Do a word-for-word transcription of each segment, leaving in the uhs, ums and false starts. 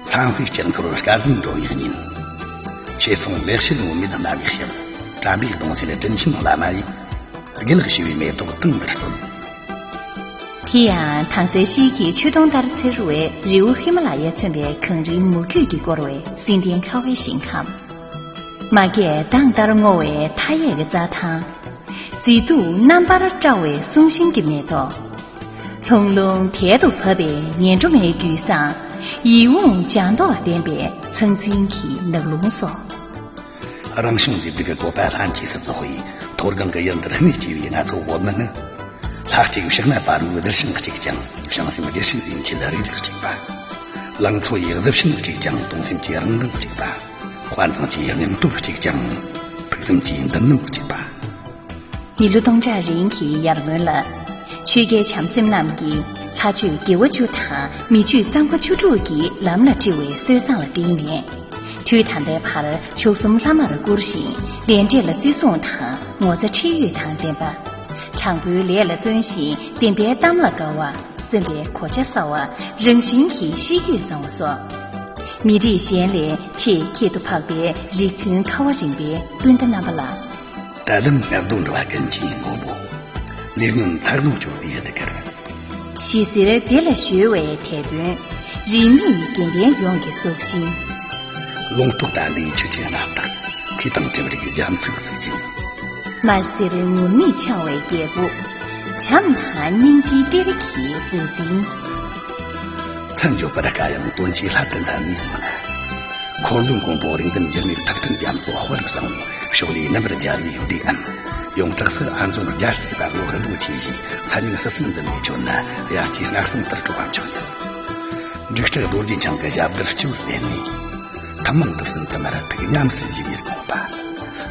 ཚངས་དཔོས་སྤྱང་ཀིར་སྐལ་ལྡན་འགྲོ་བའི་གཉེན། ཆོས་མཚུངས་ལེགས་བཤད་ངོམས་མེད་སྨྲ་བའི་ཞབས། དྲན་པའི་གདུང་སེལ་དྲིན་ཆེན་བླ་མ་ཡིས། དགེ་ལེགས་ཞུ་བའི་མེ་ཏོག་དུང་དུ་གསོལ། དེ་ཡང་དྭངས་གསལ་ཤེལ་གྱི་ཆོས་དུང་ལྟར་འཚེར་བའི་རི་བོ་ཧི་མ་ལ་ཡ་མཚོན་པའི་གངས་རིའི་མུ་ཁྱུད་ཀྱིས་བསྐོར་བའི་བསིལ་ལྡན་ཁ་བའི་ཞིང་ཁམས། མ་སྐྱེས་མདངས་ལྟར་སྔོ་བའི་མཐའ་ཡས་ཀྱི་རྩྭ་ཐང་། མཛེས་སྡུག་རྣམ་པར་བཀྲ་བའི་གསུང་ཤིང་གི་མེ་ཏོག། ལྷུང་ལྷུང་དལ་དུ་བབས་པའི་ངན་འགྲོ་མའི་རྒྱུད་བཟང་། ཡིད་འོང་ལྗང་མདོག་ལྡན་པའི་ཚང་ཚིང་གི་ནགས་ཀླུང་སོགས། རང་བྱུང་མཛེས་སྡུག་གི་བཀོད་པ་ལྷན་སྐྱེས་སུ་རྫོགས་པའི་མཐོ་སྒང་གི་ཡུལ་འདིར་གནས་སྐྱེས་པའི་ང་ཚོ་བོད་མི་ནི། ལྷ་གཅིག་བཞག་ན་བར་མོའི་རྡུལ་ཕྲན་གཅིག་ཀྱང་བྱང་སེམས་བདེ་ཞིང་ཡིན་གྱི་རིགས་ལུགས་གཅིག་པ། ལང་ཚོ་ཡི་གཟི་བྱིན་གཅིག་ཀྱང་དུང་སེམས་ཀྱི་རང་མདངས་གཅིག་པ། དཔའ་མཛངས་ཀྱི་སྙིང་སྟོབས་གཅིག་ཀྱང་ཕུགས་བསམ་གྱི་མདུན་ལམ་གཅིག་པ། མི་ལོ་སྟོང་ཕྲག་རིང་གི་ཡར་སྔོན་ལ། ཆོས་རྒྱལ་བྱམས་སེམས་རྣམས་ཀྱིས་ལྷ་ཆོས་དགེ་བ་བཅུ་དང་མི་ཆོས་གཙང་པ་བཅུ་དྲུག་གི་ལམ་ལ་དཀྲི་བའི་སྲོལ་བཟང་ལ་བརྟེན་ནས། དུས་ད་ལྟའི་བར་མཆོག་གསུམ་ལྷ་མར་བཀུར་ཞིང་ལས་འབྲས་ལ་བརྩི་སྲུང་དང་ངོ་ཚ་ཁྲེལ་ཡོད་དང་ལྡན་པ། དྲང་པོའི་ལས་ལ་བརྩོན་ཞིང་བདེན་པའི་གཏམ་ལ་དགའ་བ། བརྩོན་པའི་གོ་ཆ་གསར་བ། རང་བཞིན་གྱིས་གཤིས་རྒྱུད་བཟང་བ་སོགས། མི་རིགས་གཞན་ལས་ཆེས་ཁྱད་དུ་འཕགས་པའི་རིགས་མཐུན་ཁ་བ་རིམ་པའི་སྤུན་ཟླ་རྣམ་པ་ལགས། ད་ལམ་ངར་རྡོ་འགྲོ་བ་ཀུན་གྱི་མགོན་པོ། ལས་ཉོན་ཚ་རླུང་གཅོད་པའི་གཏེར། ཞི་བསིལ་བདེ་ལ་གཞོལ་བའི་དེད་དཔོན། རིས་མེད་དགེ་ལྡན་ཡོངས་ཀྱི་སྲོག་ཤིང་། ལུང་རྟོགས་དམ་པའི་ཆོས་ཀྱི་རྣམ་དག། མཁས་དང་གྲུབ་རིགས་རྒྱ་མཚོའི་གཟི་བརྗིད། མ་གསེར་ངུར་སྨྲིག་འཆང་བའི་རྒྱལ་པོ། བྱམས་དང་སྙིང་རྗེའི་གཏེར་གྱི་མཛོད་འཛིན། མཚན་བརྗོད་པར་དཀའ་ཡང་དོན་ཆེའི་ལྷ་དུ་མཚན་ནས་ཡོང་ན། འཁོར་ལོའི་མགོན་པོ་རིག་འཛིན་འགྱུར་མེད་ཐུབ་བསྟན་རྒྱ་མཚོ་དཔལ་བཟང་བོའི་ཕྱོགས་ལས་རྣམ་པར་རྒྱལ་བའི་སྡེའམ། ཡོངས་གྲགས་སུ་ཨ་མཛོད་རྒྱལ་སྲས་པ་ལོ་རིན་པོ་ཆེ་ཞེས་མཚན་སྙན་སྲིད་གསུམ་འཛིན་པའི་ཁྱོན་ན་དབྱར་སྐྱེས་སྔར་སྲུང་ལྟར་གྲགས་པ་མཆོག་ཡིན། འབྲུག་སྒྲ་རྡོ་རྗེ་འཆང་གི་ཞབས་རྡུལ་སྤྱི་བོར་བསྣན་ནས། ཐུན་མོང་དུ་གསུངས་ཐུབ་མར་ཐུགས་ཉམས་སུ་བཞེས་པའི་དགོངས་པ།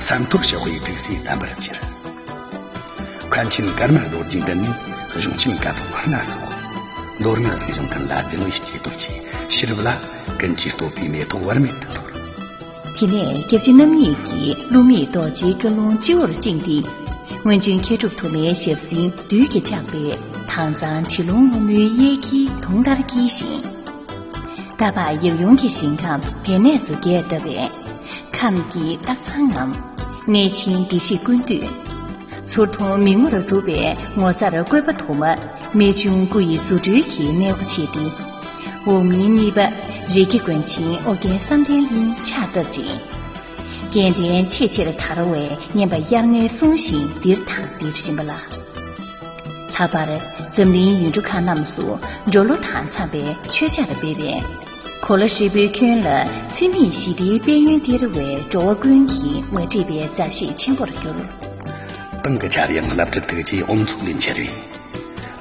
ས་མཐོར་གཤེགས་པའི་ཐུགས་སྲས་དམ་པར་གྱུར། མཁན་ཆེན་ཀརྨ་རྡོ་རྗེ་འདི་ནི་གཞུང་ཆེན་བཀའ་ཐོག་ལྔ་སོགས། མདོ་སྔགས་རིག་གཞུང་གི་ལ་དེ་བའི་སྐྱེས་སྟོབས་ཀྱིས་ཕྱི་རབས་ལ་ཀུན་གྱིས་བསྟོད་པའི་མེ་ཏོག་བར་མེད་དུ་འཐོར། དེ་ནས་སྐྱབས་རྗེ་རྣམ་གཉིས་ཀྱིས་བསླུ་མེད་རྡོ་རྗེའི་ཀུན་སློང་སྤྱི་བོར་བཅིངས་ཏེ། སྔོན་བྱོན་མཁས་གྲུབ་དུ་མའི་ཞབས་འཛིན་བདུད་ཀྱིས་ཆགས་པའི་དྭངས་གཙང་བྱེ་རླུང་སྔོན་མོའི་གཡས་འཁྱིལ་དུང་ལྟར་བསྐྱིལ་ཞིང་། རྟ་ཕག་ཡབ་ཡུམ་གྱི་ཞིང་ཁམས་བེ་ནས་སུ་རྒྱས་བཏབ་པས། ཁམས་ཀྱི་སྟག་ཚང་ངམ། གནས་ཆེན་བདེ་གཤེགས་ཀུན་འདུས། ཚུར་མཐོང་མི་ངོར་གྲུབ་པའི་ངོ་མཚར་བཀོད་པ་དུ་མ། རྨད་བྱུང་སྐུ་ཡི་རྫུ་འཕྲུལ་གྱི་གནས་སྒོ་ཕྱེས་ཏེ། འོག་མིན་གཉིས་པ་རི་སྐྱེས་མགོན་ཆེན་ཨོ་རྒྱན་བསམ་གཏན་གླིང་ཕྱག་བཏབ་ཅིང་། རྒྱལ་བསྟན་ཆེས་ཆེར་དར་བའི་སྙན་པ་དབྱར་རྔའི་གསུང་བཞིན་ལྡིར་དང་ལྡིར་བཞིན་པ་ལ། ལྷག་པར་འཛམ་གླིང་ཡུལ་གྲུ་ཁག་རྣམས་སུ་འབྲོག་གླུ་དང་འཚམས་པའི་མཆོད་ཆར་འབེབས་པས། གོ་ལ་ཧྲིལ་པོའི་ཁྱོན་ལ་འཚེ་མེད་ཞི་བདེའི་དཔལ་ཡོན་སྟེར་བའི་འགྲོ་བ་ཀུན་གྱི་མ་འདྲིས་པའི་མཛའ་བཤེས་ཆེན་པོར་གྱུར། ཏང་གི་ཆར་དབྱངས་རླབས་ཆེན་ཐུགས་རྗེའི་འོམ་ཚོགས་ལས་འཆར་བའི།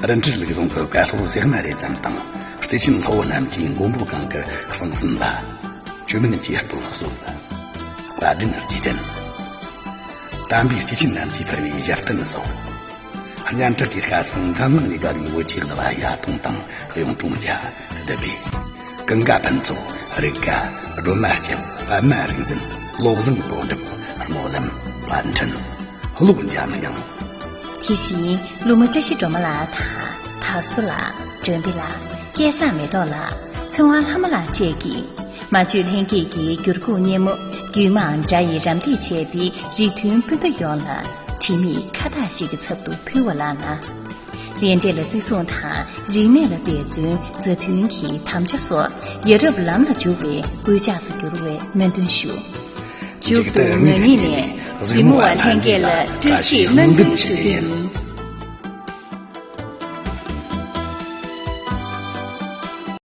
རིན་བྲལ་ལུགས་ཟུང་གི་བཀའ་སློབ་ཟེགས་མ་རེ་ཙམ་དང་། བརྩེ་ཆེན་སློབ་བུ་རྣམས་ཀྱིས་མགོན་པོ་གང་གི་གསུང་གསུམ་ལ། བཅོས་མིན་གྱི་རྟོག་བཟོ་ལ། བཀའ་དྲིན་རྗེས་དྲན། དམ་པའི་སྐྱེས་ཆེན་རྣམས་ཀྱིས་ཕུལ་བའི་ཞལ་རྟེན་སོགས། སྙན་གྲགས་ཀྱི་སྐལ་བཟང་འཛམ་གླིང་ལས་བརྒལ་བའི་བོད་ཀྱི་ལུང་པ་ཡ་དུང་དང་གཡུང་དྲུང་རྒྱ་བསྡུས་པས། ཀུན་དགའ་ཕུན་ཚོགས་རིག་དགའ་སྒྲོལ་མ་སྐྱབས་པདྨ་རིག་འཛིན་བློ་བཟང་དོན་གྲུབ་སྨོན་ལམ་པཎ་ཁྲིད་ཀློག་འཇམ་དབྱངས། དེ་བཞིན་ཀླུ་མོ་བཀྲ་ཤིས་སྒྲོལ་མ་ལགས་དང་དར་སོ་ལགས། སྒྲོན་པེ་ལགས། སྐལ་བཟང་མེ་ཏོག་ལགས། ཚེ་དབང་ལྷ་མོ་ལགས་བཅས་ཀྱིས། མ་བཅོས་ལྷན་སྐྱེས་ཀྱི་འགྱུར་ཁུག་སྙན་མོ་རྒྱུད་མང་སྒྲ་ཡི་རམ་འདེགས་བྱས་ཏེ་རིགས་མཐུན་སྤུན་ཟླ་ཡོངས་ལ་དྲི་མེད་ཁ་བཏགས་ཤིག་གི་ཚབ་ཏུ་ཕུལ་བ་ལགས་ན། ལས་འབྲས་ལ་བརྩི་སྲུང་དང་རིག་གནས་ལ་འབད་བརྩོན་མཛའ་མཐུན་གྱི་དམ་བཅའ་སོགས་ཡ་རབས་ལམ་ལ་འཇུག་པའི་སྐུལ་ལྕག་ཏུ་འགྱུར་བའི་སྨོན་འདུན་ཞུ། མཇུག་ཏུ་ང་ཉིད་ནས་གཟིགས་མོ་བ་ལྷན་རྒྱས་ལ་བཀྲ་ཤིས་སྨོན་འདུན་ཞུ་རྒྱུ་ཡིན།